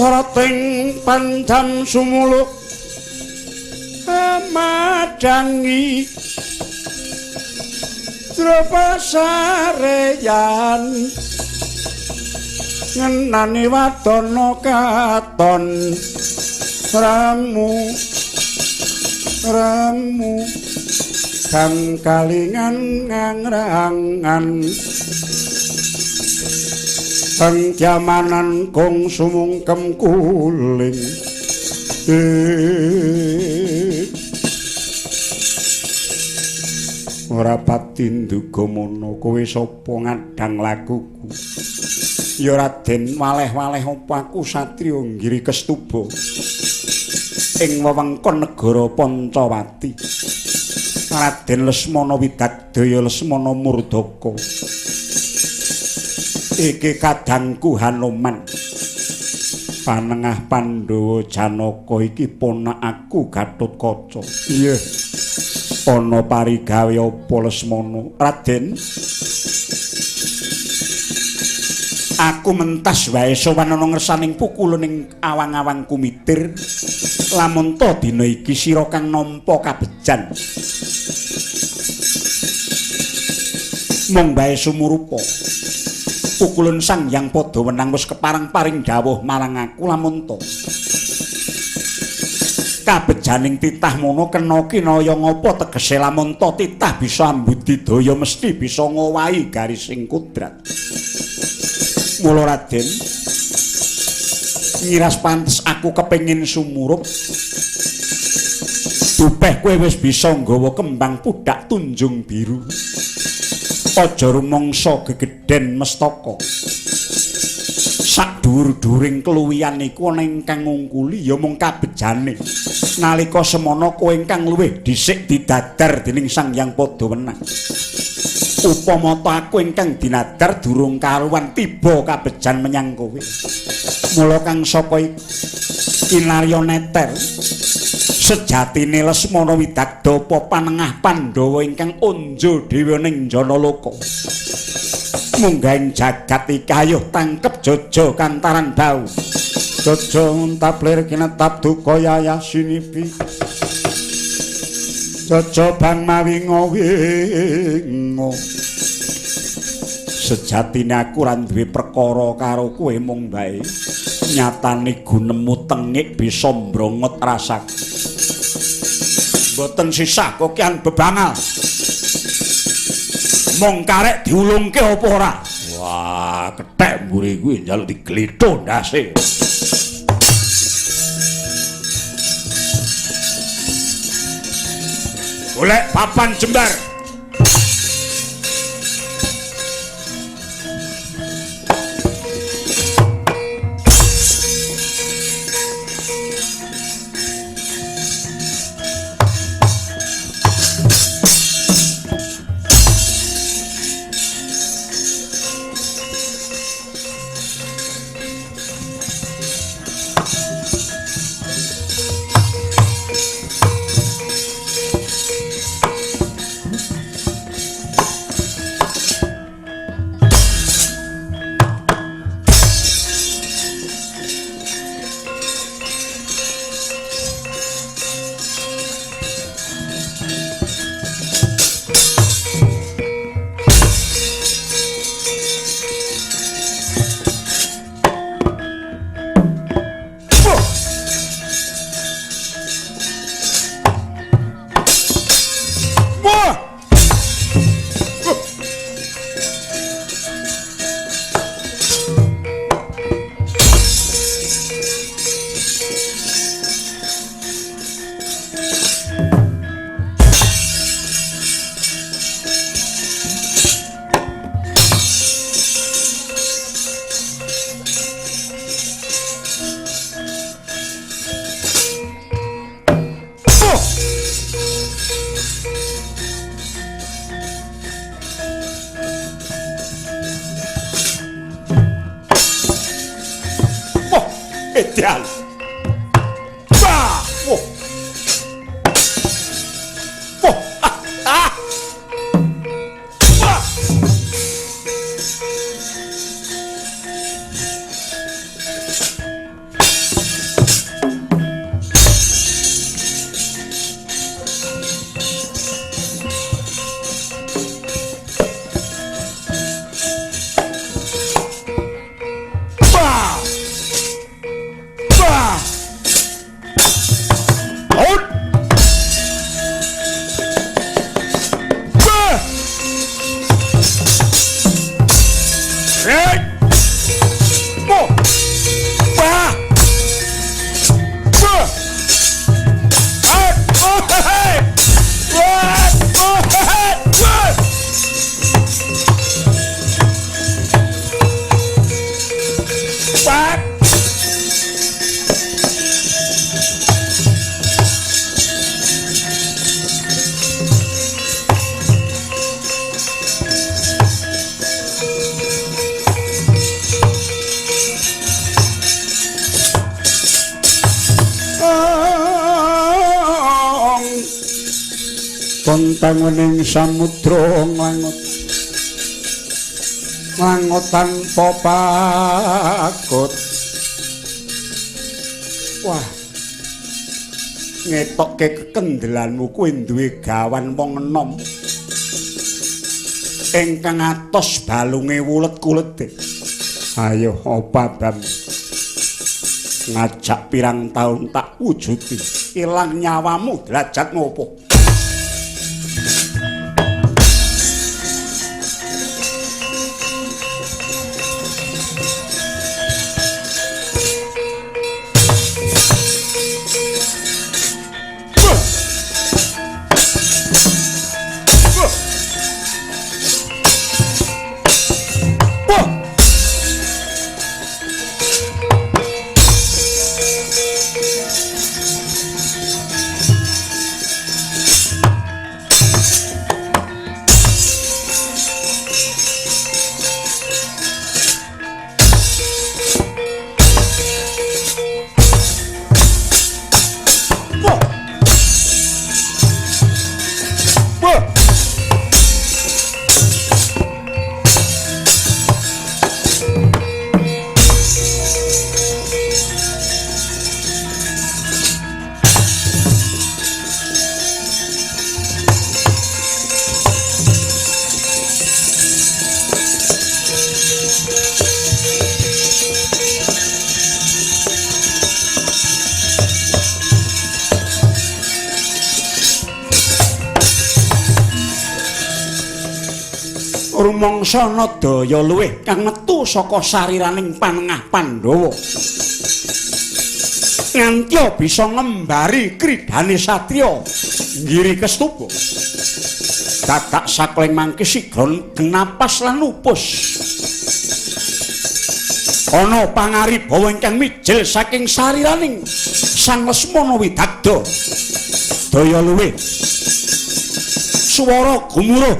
Soroting pandam sumuluh madangi Dropasareyan ngenani wadana katon ramu ramu kang kalingan ngangrangan teng jamanan kong sumungkem kuling. Ora pati nduga mono kowe sapa ngadang lakuku. Ya Raden, waleh-waleh apa aku satriya Giri Kestuba ing wewengkon negara Pancawati. Raden Lesmana Widagdaya Lesmana Murdaka. Iki kadangku Hanoman. Panengah Pandhawa Janaka iki ponakku Gatotkaca. Iya. Ana parigawe apa Lesmana? Raden, aku mentas wae sowan ana ngersaning pukulun ing awang-awang kumitir. Lamun ta dina iki sira kang nampa kabejan. Mung bae sumurupa. Pukulun Sang Hyang Padha Wenang wis kepareng paring dawuh marang aku lamun ta kabejaning titah mono kena kinaya ngapa tegese lamun ta titah bisa ambudidaya mesti bisa ngowahi garising kudrat. Mula Raden, ngiras pantes aku kepengin sumurup. Dupeh kowe wis bisa nggawa kembang pudak tunjung biru. Aja rumangsa gegeden mestaka. Sak dhuwur-dhuwuring keluwihan iku ana ingkang ngungkuli ya mung kabejane. Nalika semana kowe ingkang luwih dhisik didadar dening Sang Hyang Padha Wenang. Upama ta aku ingkang dinadar durung karuan tiba kabejan menyang kowe. Mula kang saka kinarya neter sejatine Lesmana Widagda apa panengah Pandhawa ingkang onjo dhewe ning Janaloka. Munggah ing jagat iki ayuh tangkep jojo kantaran bau. Jojo tablir kinetap duka yayah sinipi. Jojo bang mawi ngowingo. Sejatine aku ora duwe perkara karo kowe mung bae. Nyatane gunemu tengik bisa mbrongot rasaku. Mboten sisah kokian bebangal. Mung karek diulungke apa ora? Wah, kethek mburi kuwi njaluk diglitho ndase. Golek papan jembar. Edan. Wah, wah. Wah, ah, ah. Wah. Kontang wening samudra nglangut nglangut tanpa pakut. Wah, ngetokke kekendelanmu kuwi duwe gawan wong enom ingkang atos balunge wulet-kulete. Ayo apa Bam, ngajak pirang taun tak wujudi, ilang nyawamu derajat ngopo. Rumangsa daya luwih kang metu saka sariraning panengah Pandhawa nganti bisa ngembari kridhane satriya nggiri kestupa. Dadak sakleng mangke sigra napas lan lupus. Ana pangaribawa ingkang mijil saking sariraning Sang Lesmana Widagda. Daya luwih swara gumuruh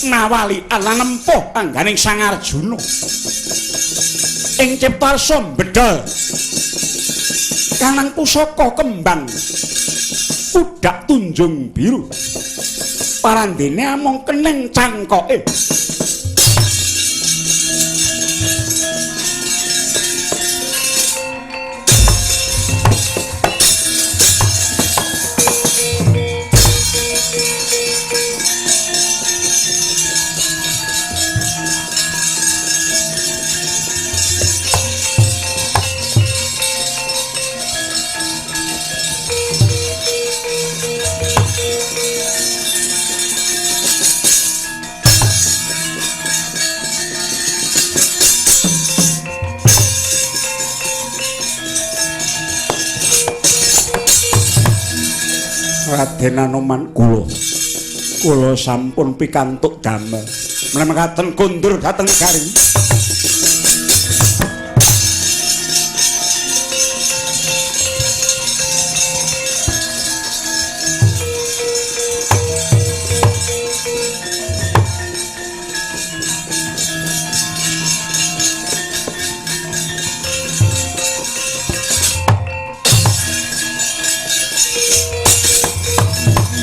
nawali lan nempuh angganing Sang Arjuna. Ing ciptarsa mbedhol kanang pusaka kembang pudak tunjung biru. Parandene amung keneng cangkoke. Raden Anoman kula, kula sampun pikantuk damel. Mekaten kondur dhateng garing.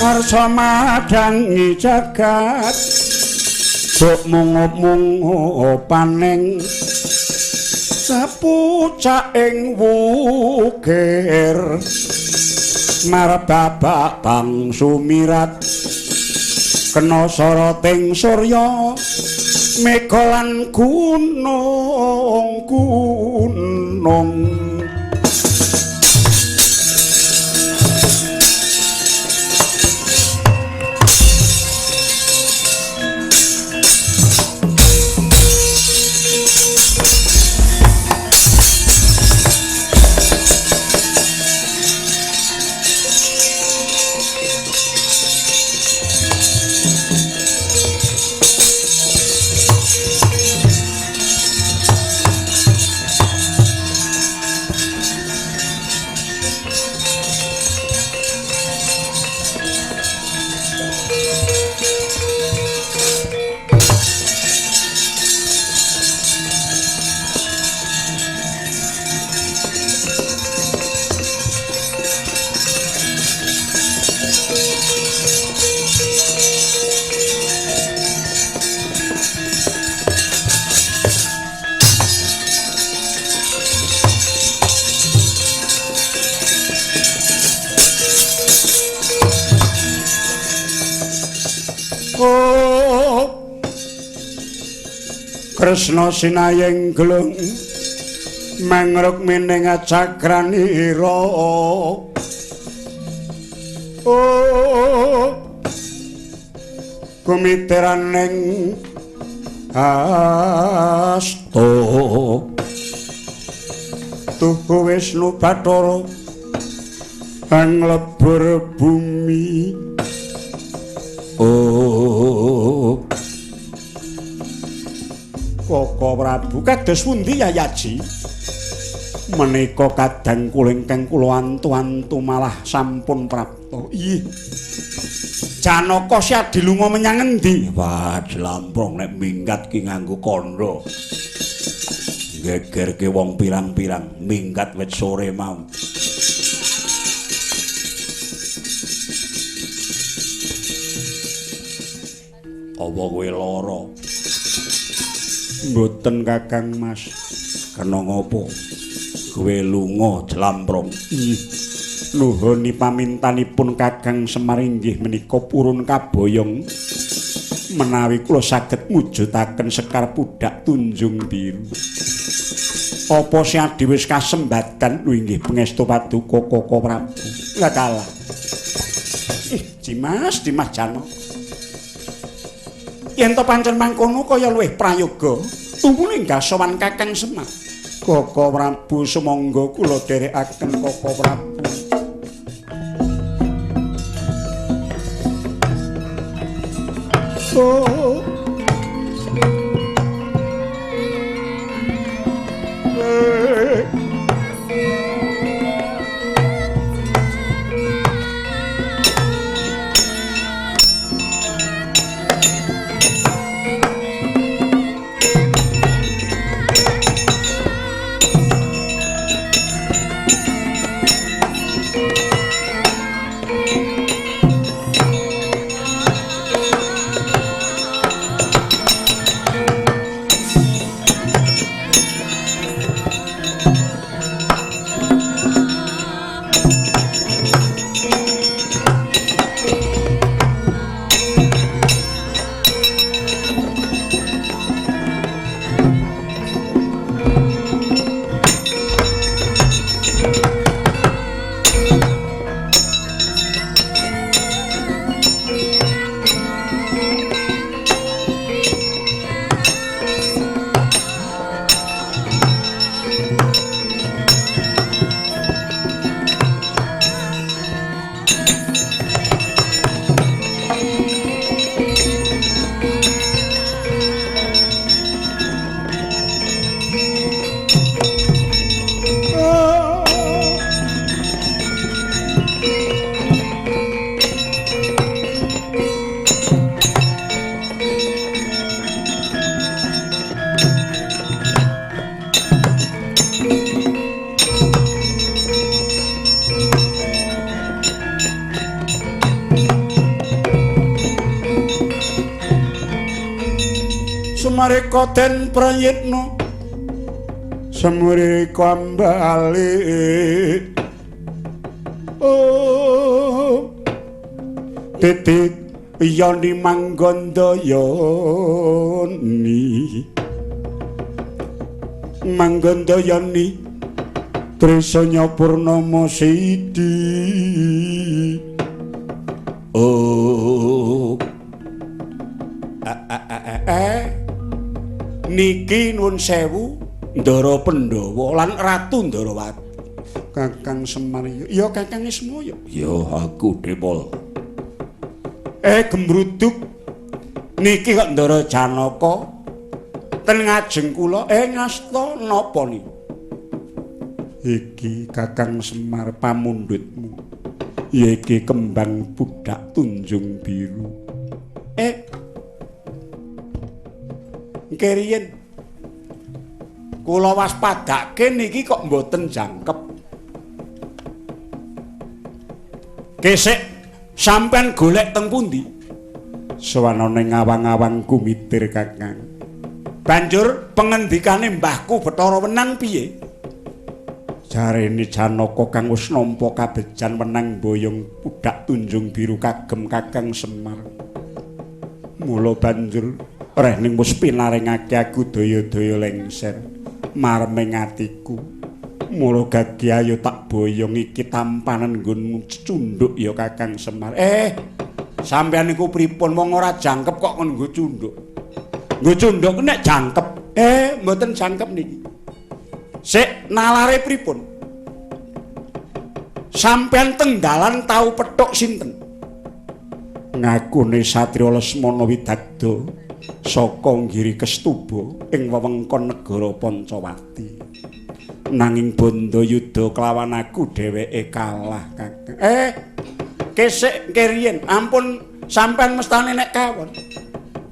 Karsa madangi jagat jok mungup-mungupaning sepucaking wukir marbabak bang sumirat kena soroting surya mega lan gunung-gunung. Kresna sinayeng glung mangrukmining cakranira. Oh kumiteraning asta tuhu Wisnu Bathara anglebur bumi. Oh Koko Prabu kados pundi Yayaji? Menika kadang kula ingkang kula antu-antu malah sampun prapta. Ih. Janaka Syadi lunga menyang endi? Wah, jlamprong nek minggat ki nganggo kandha. Gegerke wong pirang-pirang minggat wit sore mau. Apa kowe lara? Mboten Kakang Mas. Kena ngopo? Kowe lunga jlamprong. Ih. Nuhuni pamintanipun Kakang Semar inggih menika purun kaboyong menawi kula saged mujudaken sekar pudak tunjung biru. Apa Syadi wis kasembadan? Inggih pangestu paduka Koko Prabu. Lah kalah. Ih, Dimas, Dimas Janaka. Yen to pancen mangkono kaya luwih prayoga, tumune enggal sowan Kakang Semar. Koko Prabu sumangga kula dherekaken Koko Prabu. Oh. Sumareka den prayitna semrika ambali. Oh titik yoni manggandayani manggandayani trisanya purnama sidi. Oh niki nuwun sewu Ndara Pandhawa lan Ratu Ndarawati. Kakang Semar ya Kakang Ismaya. Ya aku Depol. Gembruduk niki kok Ndara Janaka ten ngajeng kula ngasta napa niki? Iki Kakang Semar pamundhutmu. Ya iki kembang pudak tunjung biru. Keriyen kula waspadake niki kok mboten jangkep. Kesik sampean golek teng pundi? Sawanane ngawang-awang kumitir Kakang. Banjur pengendikane mbahku Bathara Wenang piye? Jarene Janaka kang wis nampa kabejan wenang boyong pudak tunjung biru kagem Kakang Semar. Mula banjur Reh ning wis pinarengake aku daya-daya lengser mareming atiku. Mula gagi ayo tak boyong iki tampanan nggonmu cunduk ya Kakang Semar. Sampeyan niku pripun wong ora jangkep kok kon nggo cunduk. Nggo cunduk nek jangkep. Mboten jangkep niki. Sik nalare pripun? Sampeyan teng dalan tau petuk sinten? Ngakune Satriya Lesmana Widagda saka Giri Kestuba ing wewengkon negara Pancawati. Nanging bandayuda kelawan aku dheweke kalah, Kakang. Kesik keriyen, ampun sampean mestane nek kawon.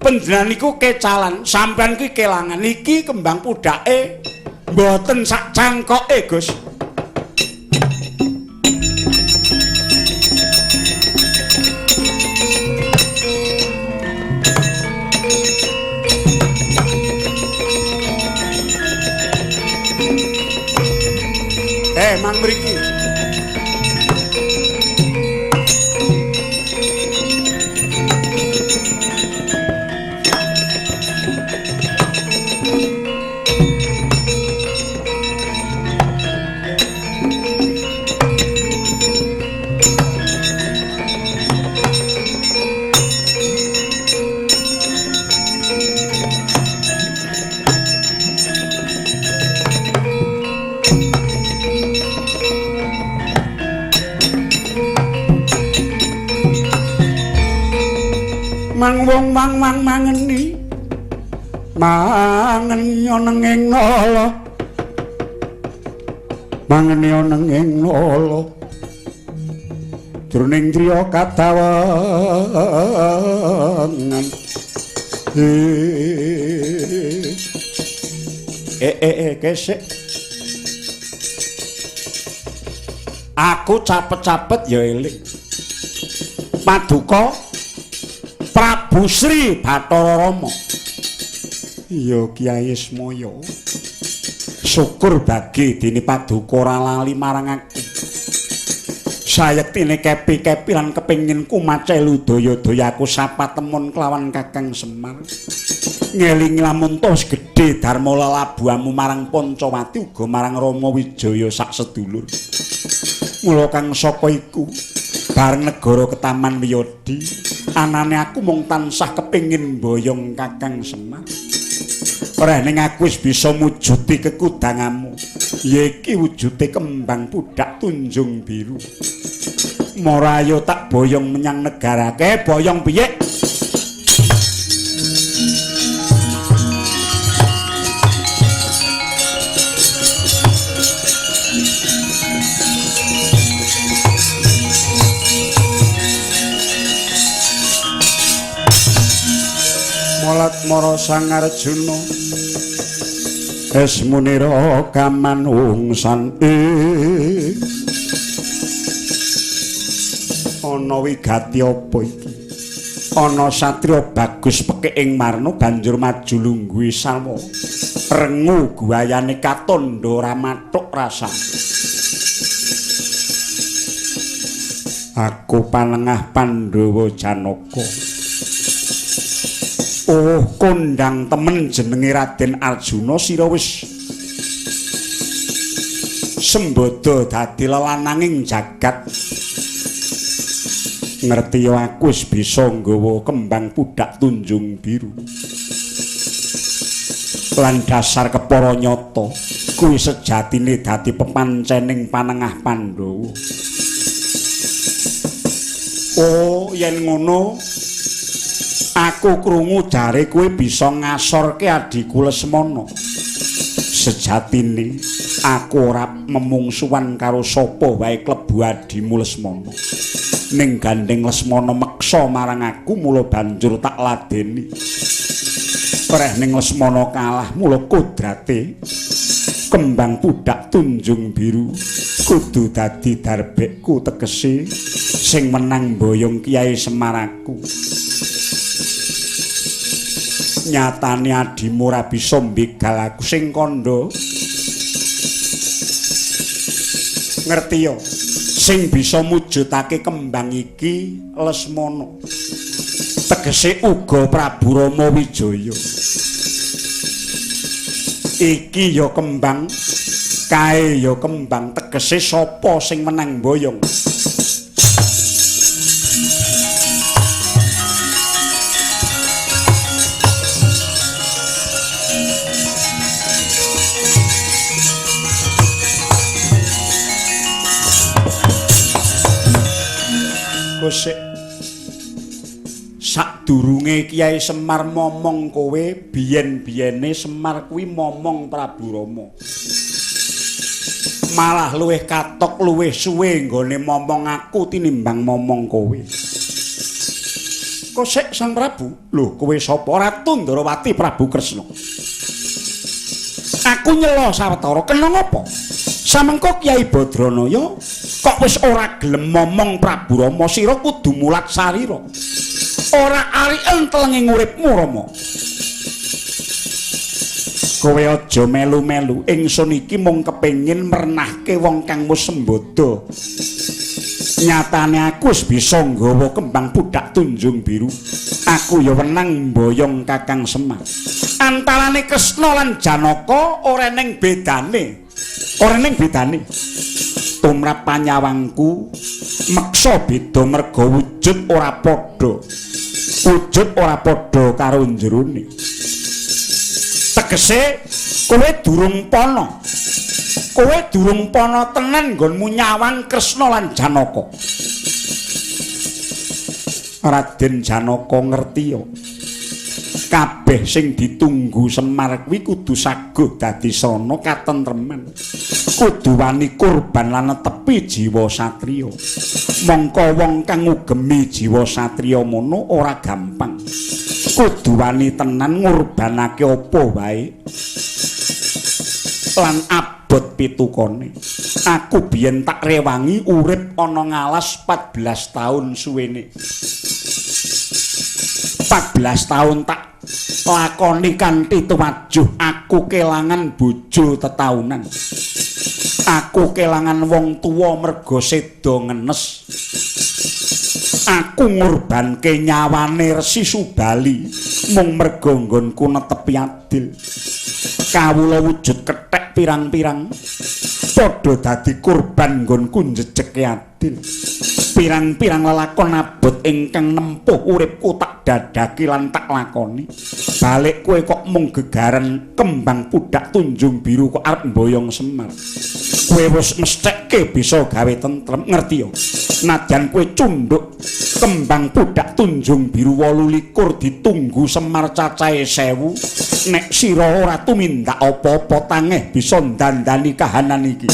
Panjenengan niku kecalan, sampean ki kelangan. Iki kembang pudhake mboten sak cangkoke, Gus. Mang mriki. Mang wong mang mang mangeni mangeni ana ing nala mangeni ana ing nala jroning driya kadawangan. Kesik aku capet-capet ya eling paduka Prabu Sri Bathara Rama. Iya Kyai Ismaya. Syukur bagi dene paduka ora lali marang aku. Sayektine kepi-kepi lan kepengin kumacelu daya-daya aku sapa temon kelawan Kakang Semar. Ngelingi lamun tos gedhe dharma lelabuhamu marang Pancawati uga marang Rama Wijaya sak sedulur. Mula kang saka iku bareng negara ketaman Wiyadi anane aku mung tansah kepengin mboyong Kakang Semar. Ora ning aku wis bisa mujudi kekudanganmu. Ya iki wujude kembang pudak tunjung biru. Mora ayo tak boyong menyang negarake, boyong piye? Molat mara Sang Arjuna esmunira kamanungsan ana wigati apa iki? Ana satriya bagus pekik ing marna banjur maju lungguhe salwa rengu guayane katandha ora mathuk rasa. Aku panengah Pandhawa Janaka. Oh, kondang temen jenenge Raden Arjuna, sira wis sembodo dadi lelananging jagat. Ngerti ya aku wis bisa nggawa kembang pudak tunjung biru. Lan dasar kepara nyata kuwi sejatine dadi pepancening panengah Pandhawa. Oh, yen ngono aku krungu jare kowe bisa ngasorke adhiku Lesmana. Sejatine aku ora memungsuhan karo sapa wae klebu adhimu Lesmana. Ning gandeng Lesmana meksa marang aku mula banjur tak ladeni. Preh ning Lesmana kalah mula kodrate kembang pudak tunjung biru kudu dadi darbekku, tegese sing menang boyong Kyai Semar aku. Nyatane adhimu ora bisa mbegal aku sing kandha. Ngerti ya, sing bisa mujudake kembang iki Lesmana. Tegese uga Prabu Rama Wijaya. Iki ya kembang, kae ya kembang, tegese sapa sing menang boyong. Kosek sadurunge Kyai Semar momong kowe, biyen-biyene Semar kuwi momong Prabu Rama. Malah luwih katok luwih suwe nggone momong aku tinimbang momong kowe. Kosek Sang Prabu, lho kowe sapa? Ratu Ndorowati Prabu Kresna. Aku nyela sawetara kena ngapa? Samengko Kyai Badranaya kok wis ora gelem momong Prabu Rama, sira kudu mulat sarira. Ora ariken telenging uripmu Rama. Kowe aja melu-melu, ingsun iki mung kepengin mernahke wong kang wis sembodo. Nyatane aku wis bisa nggawa kembang pudak tunjung biru. Aku ya wenang mboyong Kakang Semar. Antarane Kresna lan Janaka ora eneng bedane. Ora eneng bedane. Tumrap panyawangku meksa beda merga wujud ora padha. Wujud ora padha karo njerone. Tegese kowe durung pana. Kowe durung pana tenan nggonmu nyawang Kresna lan Janaka. Raden Janaka ngerti ya. Kabeh sing ditunggu Semar kuwi kudu saguh dadi srana katentreman. Kudu wani kurban lan netepi jiwa satriya. Mongko wong kang ngugemi jiwa satriya mono ora gampang. Kudu wani tenan ngurbanake apa wae lan abot pitukone. Aku biyen tak rewangi urip ana ngalas 14 taun suwene. 14 taun tak lakoni kanthi tuwajuh. Aku kelangan bojo tetaunan. Aku kelangan wong tuwa merga seda ngenes. Aku ngurbanke nyawane Resi Subali mung merga nggonku netepi adil. Kawula wujud kethek pirang-pirang padha dadi kurban nggonku njejeke adil. Pirang-pirang lelakon abot ingkang nempuh uripku tak dadaki lan tak lakoni. Balik kowe kok mung gegaran kembang pudak tunjung biru kok arep mboyong Semar. Kowe wis mesthekke bisa gawe tentrem, ngerti ya? Nadyan kowe cunduk kembang pudak tunjung biru 28 ditunggu Semar cacahe 1000, nek sira ora tumindak apa-apa tangeh bisa ndandani kahanan iki.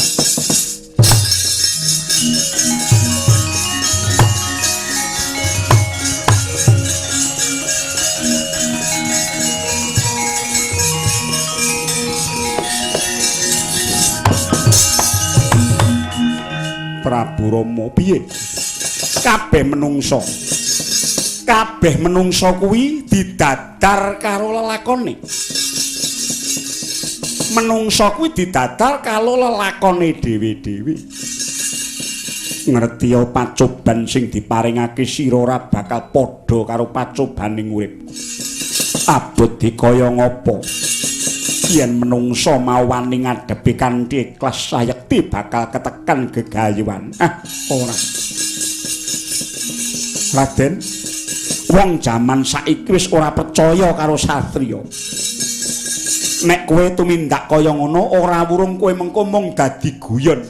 Prabu Rama piye? Kabeh menungsa. Kabeh menungsa kuwi didadar karo lelakone. Menungsa kuwi didadar karo lelakone dhewe-dhewe. Ngerti ya pacoban sing diparingake sira ora bakal padha karo pacobaning urip. Abot dikaya ngapa? Yen menungsa mau wani ngadepi kanthi ikhlas sayekti bakal ketekan gegayuhan. Ah, ora. Raden, wong jaman saiki wis ora percaya karo satriya. Nek kowe tumindak kaya ngono ora wurung kowe mengko mung dadi guyon.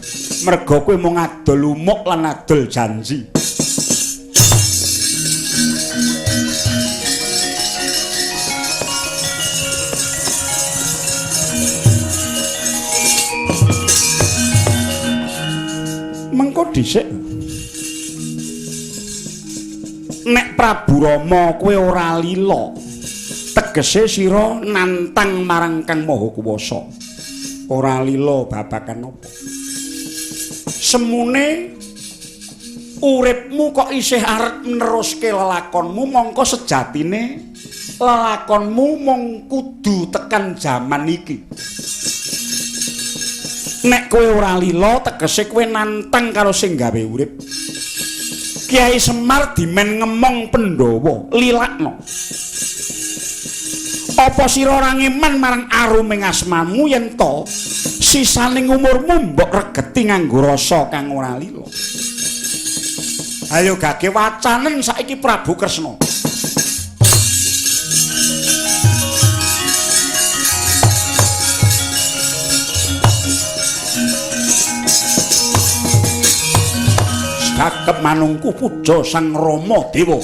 Merga kowe mung adol umuk lan adol janji. Mengko dhisik. Nek Prabu Rama kowe ora lila, tegese sira nantang marang Kang Maha Kuwasa. Ora lila babagan apa? Semune uripmu kok isih arep neruske lelakonmu, mongko sejatine lelakonmu mung kudu tekan jaman iki. Nek kowe ora lila, tegese kowe nantang karo sing gawe urip. Kiai Semar dimen ngemong Pandhawa, lilakno. Apa sira ora ngeman marang aruming asmamu yen to sisaning umurmu mbok regeti nganggo rasa kang ora lila. Ayo gage wacanen saiki Prabu Kresna. Saged manungku puja Sang Rama Dewa.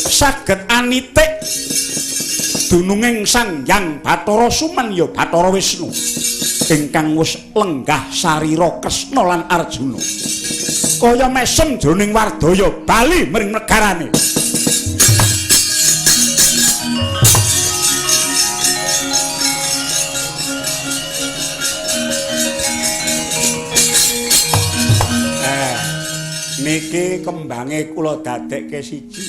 Saged anitik dununging Sang Hyang Bathara Suman ya Bathara Wisnu ingkang wis lenggah sarira Kresna lan Arjuna. Kaya mesem jroning wardaya bali mring negarane. Niki kembange kula dadekke siji.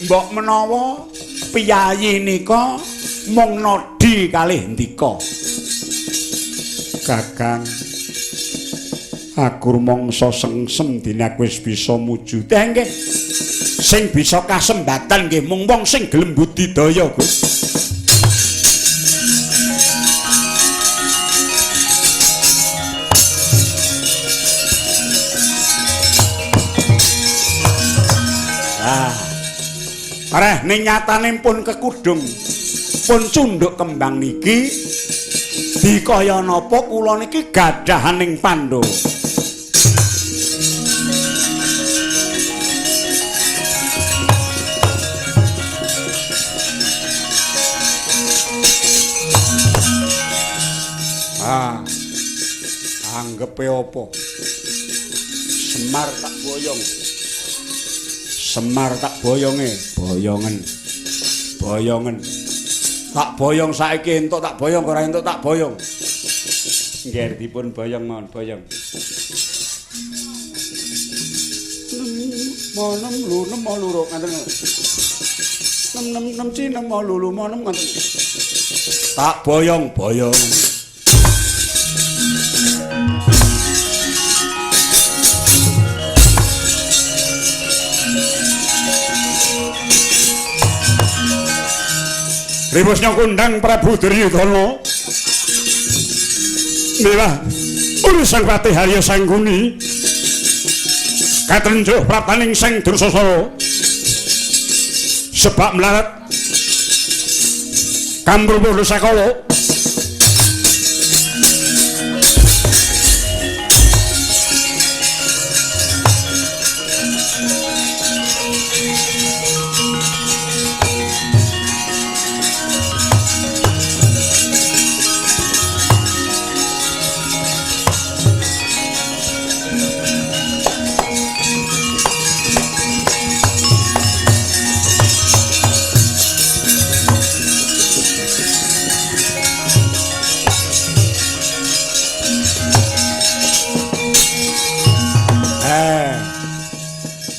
Mbok menawa piyayi nika mung nodhi kalih ndika. Kakang, aku rumangsa sengsem dene aku wis bisa mujude nggih. Sing bisa kasembatan nggih mung wong sing gelem budidaya, Gus. Areh ning nyatane pun kekudung, pun cunduk kembang niki dikaya napa kula niki gadahaning Pandhawa. Ah, anggepe apa? Semar tak boyong. Semar tak boyonge, boyongen. Boyongen. Tak boyong saiki entuk tak boyong ora entuk tak boyong. Nggih dipun boyong mawon, boyong. Nem lu nem loro ngaten. Nem nem nem ci nem lulu nem ngaten. Tak boyong, boyong. Ribosnya kundang Prabu Duryudana. Mila urusan Patih Harya Sangkuni katrenjuh praptaning Sang Dursasana sebab melarat kamrubuh sakala.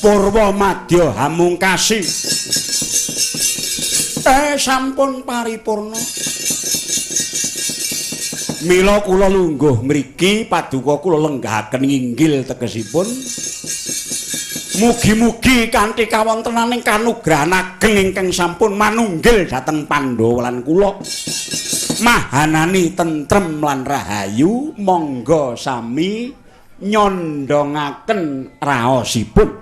Purwa Madya Hamungkasi. Sampun paripurna. Mila kula lungguh mriki paduka kula lenggahaken nginggil tegesipun. Mugi-mugi kanthi kawontenaning kanugrahan ageng ingkang sampun manunggil dhateng Pandhawa lan kula mahanani tentrem lan rahayu, monggo sami nyondongaken raosipun.